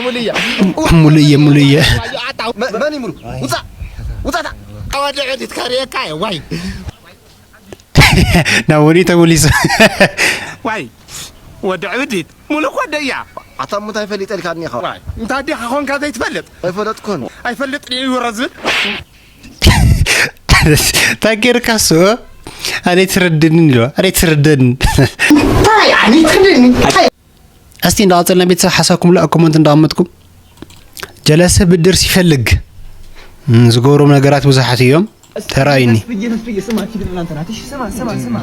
ሙሉየ። ሙሉየ ሙሉየ መን ይምሉ ውፃ ውፃታ ወዲ ዕዲት ከርእየካ እየ ዋይ ናብ ወዲኡ ተመሊሱ። ዋይ ወዲ ዕብዲት ሙሉ እኮ ደያ ኣታ ሙታይ ፈሊጠልካ እኒኻ ዋይ እንታ ኣዴኻ ኾንካ ዘይትፈልጥ ኣይፈለጥኩን ኣይፈልጥ ድዩ ረዝብል ታጌርካ ሶ ኣነ ትረድንን ኢሎ ኣነ ትረድን እንታይ ኣነ ትክድኒ እስቲ እንዳቐፀልና ቤተሰብ ሓሳብኩም ላ ኮመንት እንዳቐመጥኩም ጀለሰ ብድር ሲፈልግ እም፣ ዝገብሮም ነገራት ብዙሓት እዮም ተራእዩኒ ተስፍዬ ተስፍዬ ስማ ኪድ እናንተ ናት። እሺ ስማ ስማ ስማ።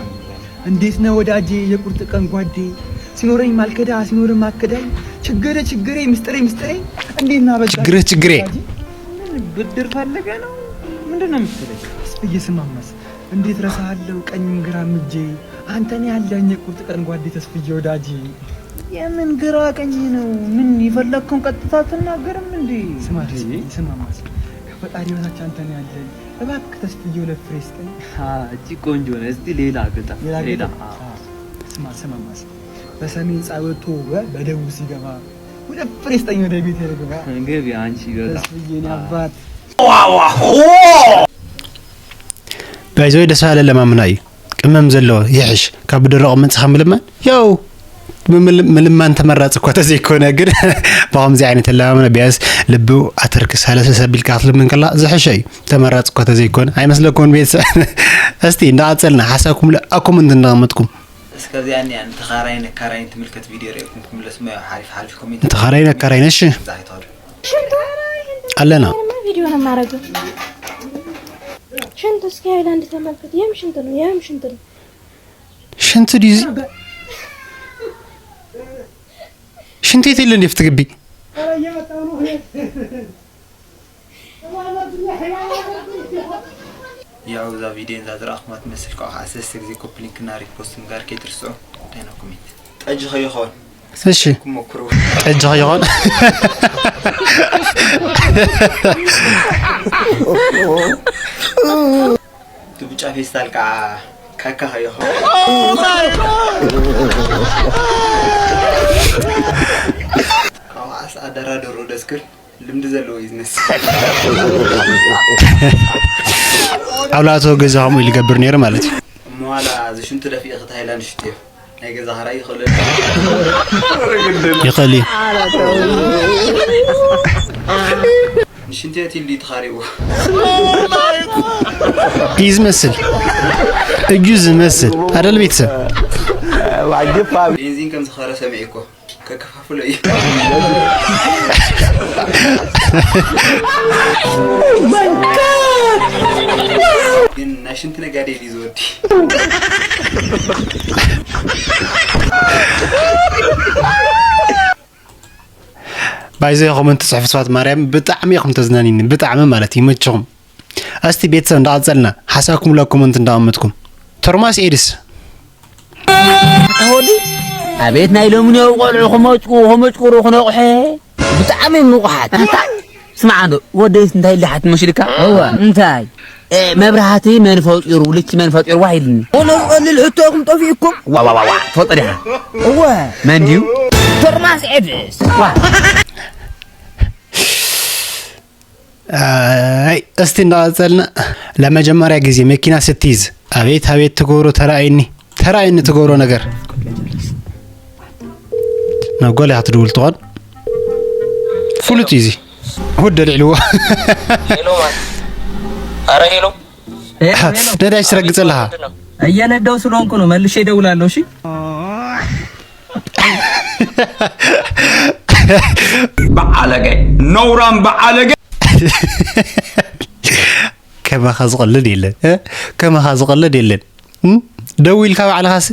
እንዴት ነህ ወዳጄ የቁርጥ ቀን ጓዴ ሲኖረኝ ማልከዳ ሲኖር ማከዳኝ ችግር ችግሬ ምስጢሬ ምስጢሬ እንዴት ነህ በቃ ችግርህ ችግሬ ወዳጄ? ምን ብድር ፈልገህ ነው? ምንድን ነው የምትለኝ? ተስፍዬ ስማማስ እንዴት ረሳሃለሁ ቀኝም ግራም እጄ አንተን ያለኝ የቁርጥ ቀን ጓዴ ተስፍዬ ወዳጄ። የምን ግራ ቀኝ ነው? ምን የፈለግከውን ቀጥታ አትናገርም እንዴ? ስማ ተስፍዬ ስማማስ ከፈጣሪ በታች አንተን ያለኝ እባክህ ተስፍዬ ሁለት ፍሬ ስጠኝ። አ፣ እቺ ቆንጆ ነህ። እስቲ ሌላ ግጠም። ሌላ ሌላ። ግጥም? አዎ። አ፣ ስማ ስማማስ በሰሜን ፀሐይ ወጥቶ በ- በደቡብ ሲገባ ሁለት ፍሬ ስጠኝ ወደ ቤት ልግባ። ግቢ አንቺ በጣም። ተስፍዬ እኔ አባት ባይዘወይ ደስ ባለ ለማምና እዩ ቅመም ዘለዎ ይሕሽ ካብ ብደረቕ መፅኻ ምልማን ያው ምልማን ተመራፂ እኳ ተዘይኮነ ግን ብኸምዚ ዓይነት ለማምና ቢያንስ ልቢ ኣተርክስ ሃለሰስ ኣቢልካ ክትልምን ከላ ዝሕሸ እዩ ተመራፂ እኳ ተዘይኮነ ኣይመስለኩምን ቤተሰብ እስቲ እንዳቐፀልና ሓሳብኩም ኣብ ኮመንት እንዳቐመጥኩም እስከዚያ እኒያ ንተኻራይን ኣካራይን ትምልከት ቪድዮ ርኢኹም ክምለስሞ ያው ሓሪፍ ሓሪፍ ኮሜንት ተኻራይን ኣካራይን እሺ ዛይተዋል ኣለና ቪድዮ ነው የማደርገው። ሽንት እስኪ ሃይላንድ ተመልከት። የም ሽንት ነው የም ሽንት ነው። ሽንት ዲዚ ሽንት የት የለ እንዴ ፍትግቢ ያው እዛ ቪድዮ እዛ ዝረኣኹማ ትመስል፣ ካብኡ ከዓ ሰለስተ ግዜ ኮፒ ሊንክ እና ሪፖስት ምግባር ከይትርስዑ። እንታይ ነው ኮሜንት ጠጅ ኸይኾን እሺ ክመክሩ ጠጅ ኸይኾን እቲ ብጫ ፌስታል ከዓ ካካ ኸይኾን ካብኡ ዓስ ኣደራደሩ ደስክል ልምዲ ዘለዎ እዩ ዝመስል። ኣብላቶ ገዛ ከምኡ ኢሉ ይገብር ነይሩ ማለት እዩ እሞ ዋላ እዚ ሽንቱ ደፊእ ክታይላ ንሽትዮ ናይ ገዛ ኸራይ ይኽእሉ ይኽእል እዩ ንሽንትዮ ቲሉ እዩ ተኻሪቡ እዩ ዝመስል እዩ ዝመስል ኣደል ቤተሰብ ቤንዚን ከም ዝኸረ ሰሚዑ እኮ ከከፋፍሎ እዩ ግን ናይ ሽንቲ ነጋዴ ድዩ ዝወዲ ባይዘ ኮመንት ጽሕፉ ስባት ማርያም ብጣዕሚ ኢኹም ተዝናኒኒ ብጣዕሚ ማለት ይመችኹም እስቲ ቤተሰብ እንዳቐጸልና ሓሳብኩም ለ ኮመንት እንዳቐመጥኩም ቶርማስ ኤድስ ወዲ ኣቤት ናይ ሎምንዮ ቆልዑ ክመጭቁ ክመጭቁሩ ክነቑሐ ብጣዕሚ እዮም ንቑሓት ኣታ ስማዕ ዶ ወደይስ እንታይ ልሓት መሽልካ እዋ እንታይ መብራህቲ መን ፈጢሩ ልቺ መን ፈጢሩ ዋ ኢልኒ ሆኖ ዝቐልል ሕቶኹም ጠፊእኩም ዋዋዋዋ ትፈልጦ ዲኻ እወ መን ድዩ ቶርማስ ኤድስ ዋ ኣይ እስቲ እንዳቐጸልና ለመጀመሪያ ጊዜ መኪና ስትይዝ ኣቤት ኣቤት ትገብሮ ተራእይኒ ተራእይኒ ትገብሮ ነገር ናብ ጓል ኢኻ ትድውል ትኾን ፍሉጥ እዩ እዚ ውደ ልዕልዎ ሄሎ ማለት ኣረ ሄሎ ነዳጅ ትረግጽ ኣለኻ እየነዳው ስለሆንኩ ነው መልሼ እደውላለሁ እሺ በዓለገ ነውራም በዓለገ ከማኻ ዝቐልድ የለን ከማኻ ዝቐልድ የለን ደው ኢልካ ባዕልኻስ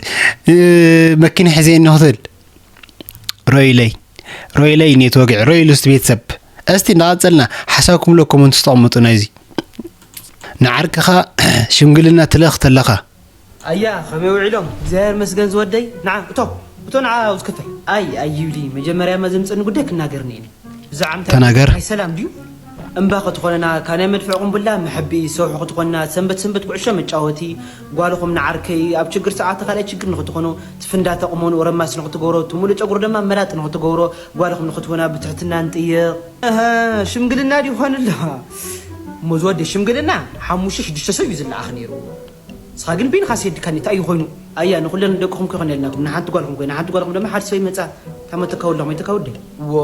መኪና ሕዘ እኒ ክትብል ሮይለይ ሮይለይ ኔት ወግዒ ሮይል ውስጥ ቤተሰብ እስቲ እንዳቐፀልና ሓሳብኩም ሎ ኮመንት ውስጥ ተቐምጡ ናይዚ ንዓርክኻ ሽምግልና ትልእኽ ተለኻ ኣያ ከመይ ውዒሎም እግዚኣብሔር መስገን ዝወደይ ንዓ እቶ እቶ ንዓ ኣብዚ ክፍል ኣይ ኣይብሊ መጀመርያ መዘምፅኒ ጉዳይ ክናገርኒ እየ ብዛዕባ እንታይ ተናገር። ናይ ሰላም ድዩ እምባ ክትኾነና ካብ ናይ መድፍዕ ቁምቡላ መሐብኢ ሰውሒ ክትኾንና ሰንበት ሰንበት ኩዕሾ መጫወቲ ጓልኹም ንዓርከይ ኣብ ችግር ሰዓት ካልኣይ ችግር ንክትኾኑ ትፍንዳ ተቕሞን ወረማስ ንክትገብሮ ትሙሉ ጨጉሩ ድማ መላጥ ንክትገብሮ ጓልኹም ንክትሆና ብትሕትና ንጥይቕ እህ ሽምግልና ድዩ ኾንሎ እሞ ዝወዲ ሽምግልና ሓሙሽተ ሽዱሽተ ሰብ እዩ ዝለኣኽ ነይሩ ንስኻ ግን በይንኻ ሰዲካኒ እንታይ እዩ ኮይኑ ኣያ ንኹለን ደቅኹም ከይኾነ የልናኩም ንሓንቲ ጓልኹም ኮይና ሓንቲ ጓልኹም ድማ ሓደ ሰብ ይመፃ ታመተካ ወላ ሞይተካ ወደይ ዎ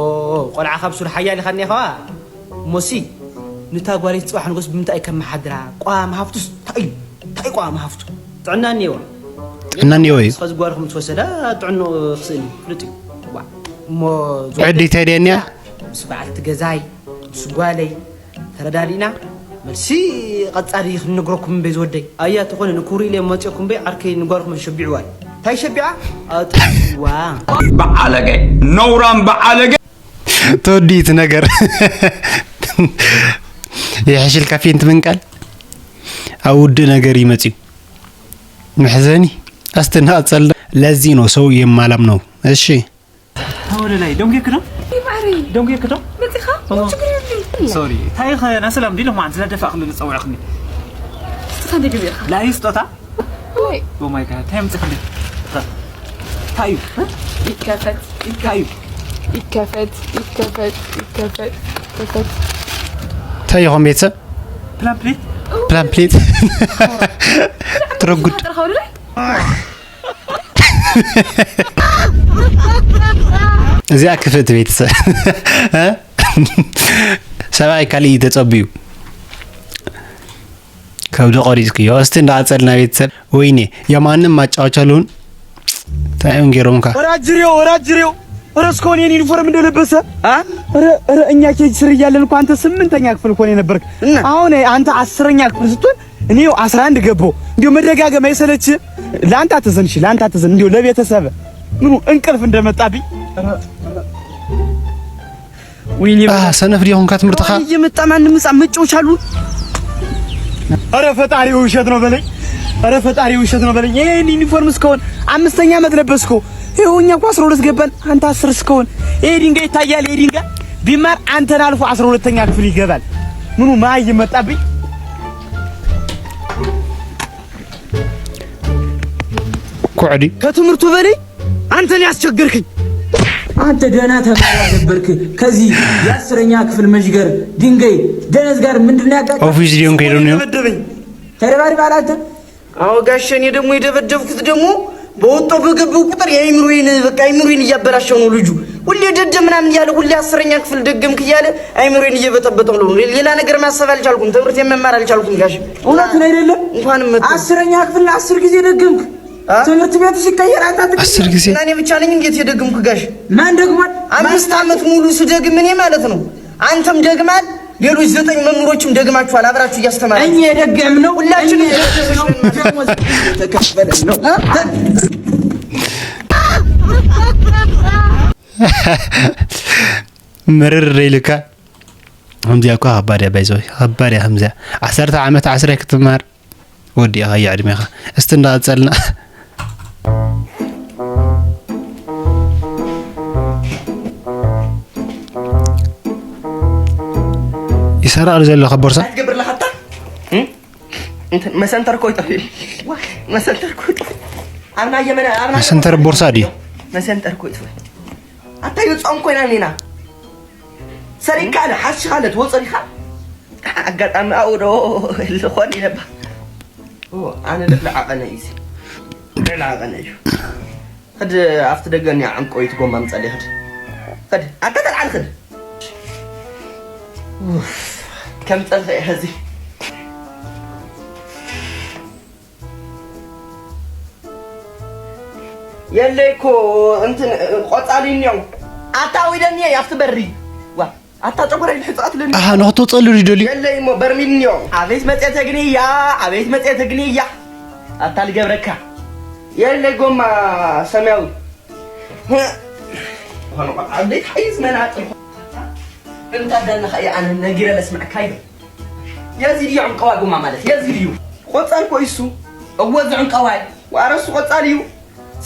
ቆልዓ ካብ ሱር ሓያል ኢኻ እኒኻ ሞሲ ንታ ጓለይ ጽባሕ ንጎስ ብምንታይ ከመሓድራ ቋም ሃፍቱስ እንታይ እዩ እንታይ ቋም ሃፍቱ ጥዕና እኒዋ ጥዕና እኒዎ እዩ ንስኻ ዝጓልኹም ትወሰዳ ጥዕንኡ ክስእን እዩ ፍሉጥ እዩ ዋ እሞ ዕዲ ተደንያ ምስ በዓልቲ ገዛይ ምስ ጓለይ ተረዳዲእና መልሲ ቀጻሊ ክንነግረኩም እምበይ ዝወደይ ኣያ ተኾነ ንክብሩ ኢለ መፅኦኩም እምበይ ዓርከይ ንጓልኩም ሸቢዕዋ እዩ እንታይ ሸቢዓ ኣጥዋ በዓለገ ነውራም በዓለገ ተወዲት ነገር የሕሽል ካፌን ትምንቃል ኣብ ውድ ነገር ይመጽዩ መሕዘኒ ኣስተናጸልና ለዚ ነው ሰው የማላም ነው እሺ ወደ ላይ ደንጌክ ነው ማሪ ደንጌክ ነው መጽኻ ችግር የለኝ ሶሪ እንታይ ኸ ናሰላም ዲሎ ማን ስለደፋ ክልል ጸውዕክኒ ስኻ እንደ ግዜ ኢኻ ላይ ስጦታ ወይ ኦ ማይ ጋድ ታይም ጽፍልኝ ታዩ ይከፈት ታዩ ይከፈት ይከፈት ይከፈት ይከፈት እንታይ ይኾን ቤተሰብ ፕላን ፕሊት ፕላን ፕሊት ትረጉድ ጥርኻ ወደ ላይ እዚኣ ክፍእቲ ቤተሰብ ሰብኣይ ካልእ እዩ ተጸብዩ ከብዲ ቆሪፅክዮ እስቲ እንዳቐፀልና ቤተሰብ ወይኔ የማንም ማጫወቻ ልሁን እንታይ እዮም ገይሮምካ ወራጅሬው ወራጅሬው ኧረ እስካሁን የኔ ዩኒፎርም እንደለበሰ አ? ኧረ ኧረ እኛ ኬጂ ስር እያለን እኮ አንተ ስምንተኛ ክፍል እኮ ነው የነበርክ። እና? አሁን አንተ አስረኛ ክፍል ስትሆን እኔው አስራ አንድ ገባሁ። እንዲሁ መደጋገም አይሰለችህም? ለአንተ አትዘን እሺ፣ ለአንተ አትዘን እንዲሁ ለቤተሰብ ምኑ እንቅልፍ እንደመጣብኝ። ወይኔ ሰነፍ ዲኹንካ ትምህርትኻ እየመጣ ማንም ህፃን መጫወቻ አሉ። ኧረ ፈጣሪ ውሸት ነው በለኝ። ኧረ ፈጣሪ ውሸት ነው በለኝ። ይሄን ዩኒፎርም እስከሆን አምስተኛ ዓመት ለበስከው። ይኸው እኛ እኮ አስራ ሁለት ገባን፣ አንተ አስር እስከሆን። ይሄ ድንጋይ ይታያል፣ ይሄ ድንጋይ ቢማር አንተን አልፎ አስራ ሁለተኛ ክፍል ይገባል። ምኑ ማይ መጣብኝ። ኩዕዲ። ከትምህርቱ በላይ አንተን ያስቸገርክኝ። አንተ ደህና ተማሪ ነበርክ። ከዚህ የአስረኛ ክፍል መሽገር ድንጋይ ደነዝ ጋር ምንድን ነው ያጋጨ? ኦፊስ ዲዮን ከሄዱ ነው። ደበደበኝ። ተደባድበሃል አንተ? አዎ ጋሼ፣ እኔ ደግሞ የደበደብኩት ደግሞ በወጣው በገባው ቁጥር የአይምሮዬን፣ በቃ አይምሮዬን እያበላሸው ነው ልጁ። ሁሌ ደደ ምናምን እያለ ሁሌ አስረኛ ክፍል ደገምክ እያለ አይምሮዬን እየበጠበጠው ነው። ሌላ ነገር ማሰብ አልቻልኩም። ትምህርት መማር አልቻልኩም ጋሼ። እውነቱን አይደለም? እንኳንም መጣ። አስረኛ ክፍል አስር ጊዜ ደገምክ። አ? ትምህርት ቤቱ ሲቀየር አንተ አትቀየርም? አስር ጊዜ? እና እኔ ብቻ ነኝ እንዴት የደገምኩ ጋሽ? ማን ደግሟል? አምስት ማን? ዓመት ሙሉ ስደግም እኔ ማለት ነው። አንተም ደግማል፣ ሌሎች ዘጠኝ መምህሮችም ደግማችኋል። አብራችሁ እያስተማራችሁ እኛ የደገምነው ሁላችንም እኛ የደገምነው ደሞዝ ተከፈለን ነው። አ? መርር ኢልካ። ከምዚኣ እኳ ከባድ እያ፣ ባይዘወይ፣ ከባድ እያ ከምዚኣ። ዓሰርተ ዓመት ዓስረ ክትመሃር ወዲእኻ እያ ዕድሜኻ። እስቲ እንዳቐጸልና። ይሰራቕ ዘሎ ካብ ቦርሳ? ትገብር ኣለኻ ኣታ? እም? እንትን መሰንተር እኮ ይጠፍእ። ዋ፣ መሰንተር እኮ ይጠፍእ። ኣብና የመነ፣ ኣብና መሰንተር ቦርሳ ድዩ? መሰንተር እኮ ይጠፍእ። ኣታ ይወጽኦም ኮይና ኔና። ሰሪካ ኣለ ሓሽኻ ኣለ ትወጾ ዲኻ? ኣጋጣሚ ኣብኡ ዶ ዝኾን ኢለባ። ኦ፣ ኣነ ልዕሊ ዓቐነ እዩ እዚ። ልዕሊ ዓቐነ እዩ። ኸድ ኣብቲ ደገ እኒኣ ዕንቆይት ጎማ ምጸሊ ኸድ። ኸድ፣ ኣታ ተልዓል ኸድ። ኡፍ፣ ከም ጸልኸ እየ ኸዚ። የለይ እኮ እንትን ቆጻሊ እኒኦ። ኣታ ኣዊደኒ እየ ኣብቲ በሪ። ዋ፣ ኣታ ጨጉረይ ልሕጻት ለኒ። ኣሃ፣ ንኽትወጸሉ ድዩ ደልዩ? የለይ እሞ በርሚል እኒኦ። ኣቤት መጽየተ ግንያ፣ ኣቤት መጽየተ ግንያ። ኣታ ልገብረካ። የለይ ጎማ ሰማያዊ። ሆኖ ቆልዓ፣ እንዴት ሓይዝ መናጢ። እንታ ደንኻ እየ ኣነ ነጊረ ለስምዐካ እዩ። የዚ ድዩ ዕንቀዋይ ጎማ ማለት? የዚ ድዩ? ቆጻል እኮ እዩ እሱ። እወ፣ እዚ ዕንቀዋይ። ዋረሱ ቆጻል እዩ።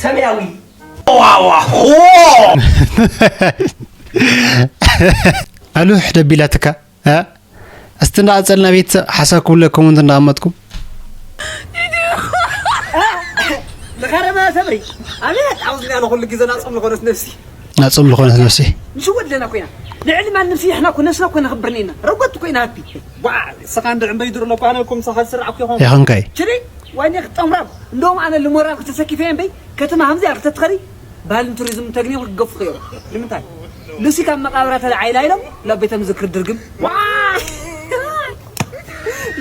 ሰማያዊ። ኣሉሕ ደቢላትካ፣ እ? እስቲ እንዳቐጸልና ቤተሰብ ሓሳብ ክብለኩም እንት እንዳቐመጥኩም። ንኸረማ ሰብሪ፣ ኣቤት፣ ኣውዚ ያለ ኩሉ ግዜ ናጽም ዝኾነት ነፍሲ። ናጽም ዝኾነት ነፍሲ። ንሽወድ ለና ኮይና። ልዕሊ ማንም ሲ እሕና እኮ ነስና እኮ ነኽብር ኔና። ረጎት ኮይና ሃቢ። ዋ፣ ንስኻ እንድዒ እምበይ ድሮ ኣለኩ፣ ኣነ እኮ ምሳኻ ዝስራዕ እኮ ይኾን። ይኾንካይ። ችሪ፣ ዋኔ ክጠምራም። እንደውም ኣነ ልሞራል ክተሰኪፈ እምበይ፣ ከተማ ሃምዚ ያለ ክተትኸሪ፣ ባህልን ቱሪዝም ተግንዮም ክገፉ እዮም። ንምንታይ? ሉሲ ካብ መቃብራ ተለዓይላ ኢሎም ናብ ቤተ ምዝክር ድርግም። ዋ!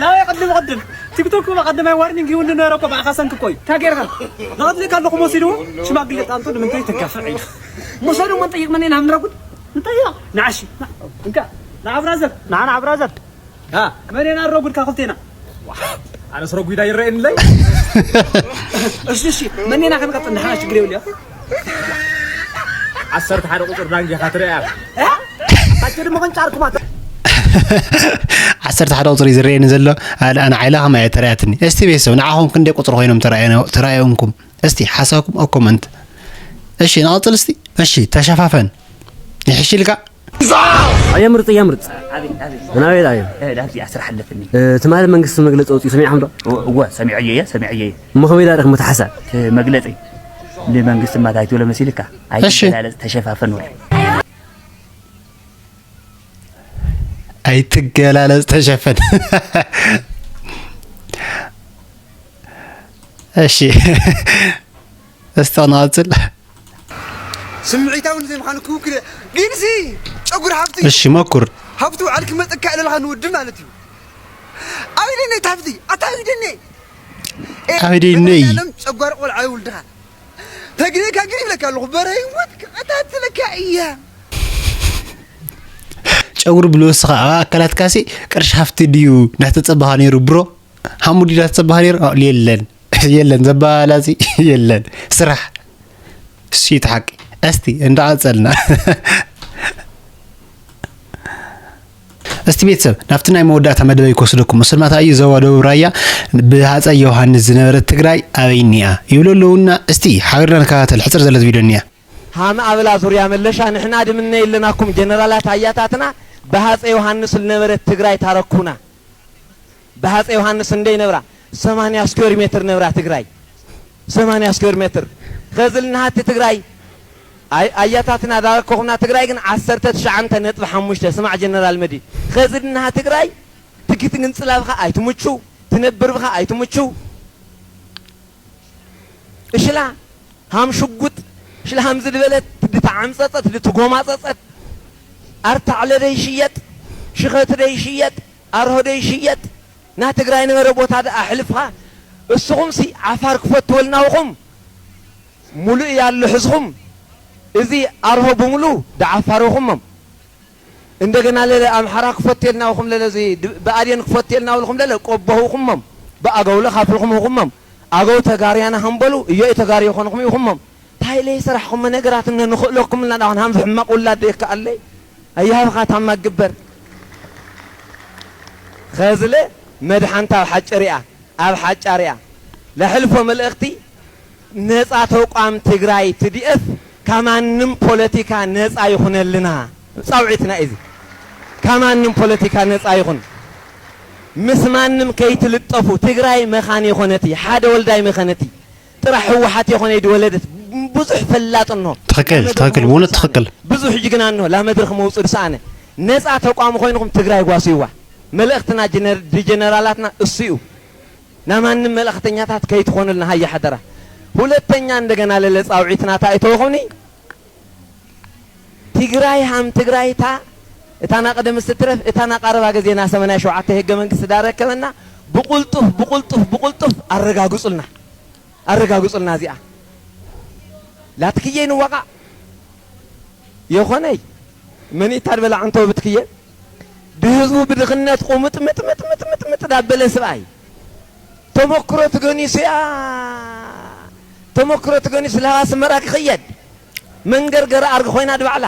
ላወይ ቅድም ቅድም ቲክቶክ እኮ ቀዳማይ ዋርኒንግ ይውኒ ነበረ እኮ ብኣኻ ሰንኪ እኮ እዩ። እንታይ ጌርካ? ንቐትለካ ኣለኹ መሲልዎ ሽማግለ ጣንጡ ንምንታይ ተጋፍዕ ኢሉ። ምሰዱ እሞ ንጠይቕ መን ኢና ንረጉድ? ንጠይቕ። ንዓሺ። ና፣ እንካ። ንዓ ብራዘር። ንዓ፣ ንዓ ብራዘር። አ፣ መን ኢና ንረጉድካ ክልቴና? ዋ፣ ኣነስ ረጒዳ ይረኣየኒ ኣለይ። እሺ፣ እሺ። መን ኢና ክንቀጽል? ንሓና ችግር የብልዮ። ዓሰርተ ሓደ ቁጽሪ ዳንጌኻ ትረኣ። እ? ኣታ ድማ ቅንጫርኩም ኣታ። ዓሰርተ ሓደ ቁጽሪ ዝረኣየኒ ዘሎ፣ ኣነ፣ ኣነ ዓይላ ከማይ ተራያትኒ። እስቲ ቤተሰብ፣ ንዓኹም ክንደይ ቁጽሪ ኮይኖም ተራእየነ-፣ ተራእየንኩም? እስቲ ሓሳብኩም ኣብ ኮመንት። እሺ፣ ንቐጽል እስቲ። እሺ፣ ተሸፋፈን። ይሕሽ ኢልካ? ኣየምርጽ፣ ኣየምርጽ። ኣቤት፣ ኣቤት። ናበይ ኣየ? እ፣ ናብዚኣ ስራሕ ኣለትኒ። እ፣ ትማሊ መንግስቲ መግለጺ ኣውጺኡ ሰሚዕኩም ዶ? እወ፣ ሰሚዐዮ እየ፣ ሰሚዐዮ እየ። እሞ ከመይ ዳርክ ምትሓሳ? እቲ መግለጺ ንመንግስቲ እማ እንታይ ትብሎ መሲልካ? እሺ። ኣይትገላለጽ፣ ተሸፋፈን ወረ። ኣይትገላለጽ፣ ተሸፈን። እሺ። እስቲ ንቐጽል። ስምዒታዊ ንዘይምዃኑ ክውክል እየ። ግንሲ ጨጉሪ ሃብቲ እዩ። እሺ፣ መኩር። ሃብቲ ውዓል ክመጸካ እለልኻ ንወዲ ማለት እዩ። ኣበይ ደነይ እቲ ሃብቲ? ኣታ ኣበይ ደነይ? ኤ፣ ኣበይ ደነይ? መድኃኒዓለም ጨጓር ቆልዓ ይውልድኻ። ተግኔካ ግን ይብለካ ኣለኹ። በረ ህይወት ክቐታትለካ እያ። ጨጉሪ ብልወስኻ ኣብ ኣካላትካሲ ቅርሺ ሃብቲ ድዩ እንዳተጸበኻ ነይሩ ብሮ? ሃሙዲ ዳት ጽባህ ነይሩ? የለን። የለን። ዘባላጺ የለን። ስራሕ። እሺ፣ እቲ ሓቂ። እስቲ እንዳቐጸልና። እስቲ ቤተሰብ ናብቲ ናይ መወዳእታ መደበይ ክወስደኩም። ምስልማታ እዩ ዞባ ደቡብ ራያ ብሃፀይ ዮሃንስ ዝነበረት ትግራይ ኣበይ እኒኣ ይብሉ ኣለውና። እስቲ ሓቢርና ንከታተል። ሕፅር ዘለት ቪድዮ እኒኣ። ሃም ኣብላ ዙርያ መለሻ ንሕና ድምነ የለናኩም ጀነራላት ኣያታትና ብሃፀይ ዮሃንስ ዝነበረት ትግራይ ታረኩና። ብሃፀይ ዮሃንስ እንደይ ነብራ ሰማንያ ስኩዌር ሜትር ነብራ ትግራይ ሰማንያ ስኩዌር ሜትር ኸዝልናሃቲ ትግራይ ኣይ- ኣያታትና ዳረከኹምና ትግራይ ግን ዓሰርተ ትሽዓተ ነጥቢ ሓሙሽተ ስማዕ ጀነራል መዲ ኸዝልናሃ ትግራይ ትግት ግን ፅላብኻ ኣይትምችው ትነብር ብኻ ኣይትምችው እሽላ ሃም ሽጉጥ እሽላ ሃም ዝድበለት ድተዓምፀፀት ድትጎማፀፀት ኣርታዕለ ደይሽየጥ ሽኸት ደይሽየጥ ኣርሆ ደይሽየጥ ና ትግራይ ነበረ ቦታ ደኣ ኣሕልፍኻ እስኹምሲ ዓፋር ክፈትወልናውኹም ሙሉእ ያሉ ሕዝኹም እዚ ኣርሆ ብምሉ ደዓፋርኹሞም እንደገና ለለ ኣምሓራ ክፈትየልናውኹም ለለ እዚ ድ- ብኣድየን ክፈትየልናውልኹም ለለ ቆቦህውኹሞም ብኣገው ለኻፍልኹም ሁኹሞም ኣገው ተጋርያና ሃምበሉ እዮ ተጋሪ ይኾንኹም ይኹሞም ታይለ ይሰራሕኹም ነገራት እነ ንኽእለኩም እና ዳኹን ሃምዚ ሕማቕ ውላድ ይከኣለይ ኣያብኻ ታማ ግበር ኸዝለ መድሓንታ ኣብ ሓጭር እያ ኣብ ሓጫር እያ ለሕልፎ መልእኽቲ ነፃ ተቋም ትግራይ ትዲኤፍ ካብ ማንም ፖለቲካ ነፃ ይኹነልና ፃውዒትና እዚ ካብ ማንም ፖለቲካ ነፃ ይኹን ምስ ማንም ከይትልጠፉ ትግራይ መኻን የኾነቲ ሓደ ወልዳይ መኸነቲ ጥራሕ ህወሓት የኾነ ድወለደት ብዙሕ ፈላጥ እኖ ትኽክል ትኽክል ብእውነት ትኽክል ብዙሕ ጅግና እኖ ላመድርክ መውፅኡ ዝሰኣነ ነፃ ተቋም ኮይንኹም ትግራይ ጓስይዋ መልእኽትና ጀነር- ጀነራላትና እሱ እዩ ናይ ማንም መልእኽተኛታት ከይትኾኑልና ሃየ ሓደራ። ሁለተኛ እንደገና ለለ ፃውዒትና እንታይ ኣይተወኹኒ ትግራይ ሃም ትግራይ እታ እታ ና ቀደም ስትረፍ እታ ና ቀረባ ግዜ ና ሰማንያ ሸውዓተ ህገ መንግስቲ ዳረከበና ብቁልጡፍ ብቁልጡፍ ብቁልጡፍ ኣረጋግፁልና ኣረጋግፁልና እዚኣ ላትክየይ ንዋቃዕ የኾነይ መኒታ ድበላ ዕንተው ብትክየ ብህዝቡ ብድኽነት ቁምጥምጥምጥምጥምጥ ዳበለ ስብኣይ ተመክሮ ትገኒሱ እያ ተመክሮ ትገኒሱ ለሃ ስመራ ክኽየድ መንገርገር ኣርግ ኮይና ድባዕላ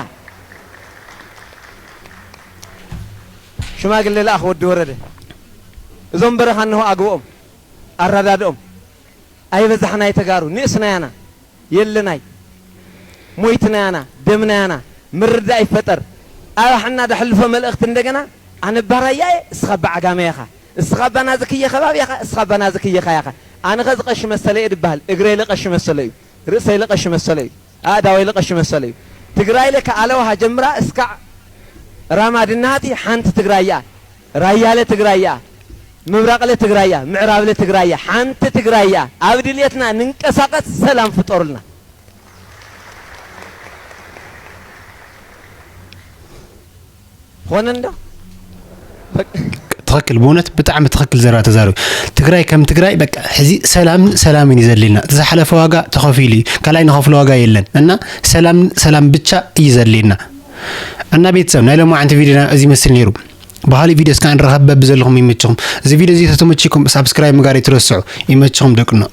ሽማግለ ለኣኽ ወዲ ወረደ እዞም በረኻ እንሆ ኣግብኦም ኣረዳድኦም ኣይበዛሕናይ ተጋሩ ንእስናያና የለናይ ሞይትናያና ደምናያና ምርዳእ ይፈጠር ኣባሕና ደሕልፎ መልእኽቲ እንደገና ኣነ ባራያ እየ እስኻ በዓጋመ ኢኻ እስኻ ባና ዝክየ ከባቢ ኢኻ እስኻ ባና ዝክየ ካያኻ ኣነ ኸዚ ቀሺ መሰለ እየ ድበሃል እግረይ ለቀሺ መሰለ እዩ ርእሰይ ለቀሺ መሰለ እዩ ኣእዳወይ ለቀሺ መሰለ እዩ ትግራይ ለካ ኣለዋሃ ጀምራ እስካዕ ራማ ድናሃቲ ሓንቲ ትግራይ እያ ራያለ ትግራይ እያ ምብራቅለ ትግራይ እያ ምዕራብለ ትግራይ እያ ሓንቲ ትግራይ እያ ኣብ ድልየትና ንንቀሳቀስ ሰላም ፍጠሩልና ኾነ እንዶ ትኽክል ብእውነት ብጣዕሚ ትኽክል ዘረባ ተዛረቢ ትግራይ ከም ትግራይ በቃ ሕዚ ሰላምን ሰላምን እዩ ዘድልየና እቲ ዝሓለፈ ዋጋ ተኸፊሉ እዩ ካልኣይ ንኸፍሎ ዋጋ የለን እና ሰላምን ሰላም ብቻ እዩ ዘድልየና እና ቤተሰብ ናይ ሎማዓንቲ ቪድዮና እዚ ይመስል ነይሩ ብኻሊእ ቪድዮ እስካ ንረኸብ በቢ ዘለኹም ይመችኹም እዚ ቪድዮ እዚ ተተመችኩም ሳብስክራይብ ምግባር ይትረስዑ ይመችኹም ደቅኖ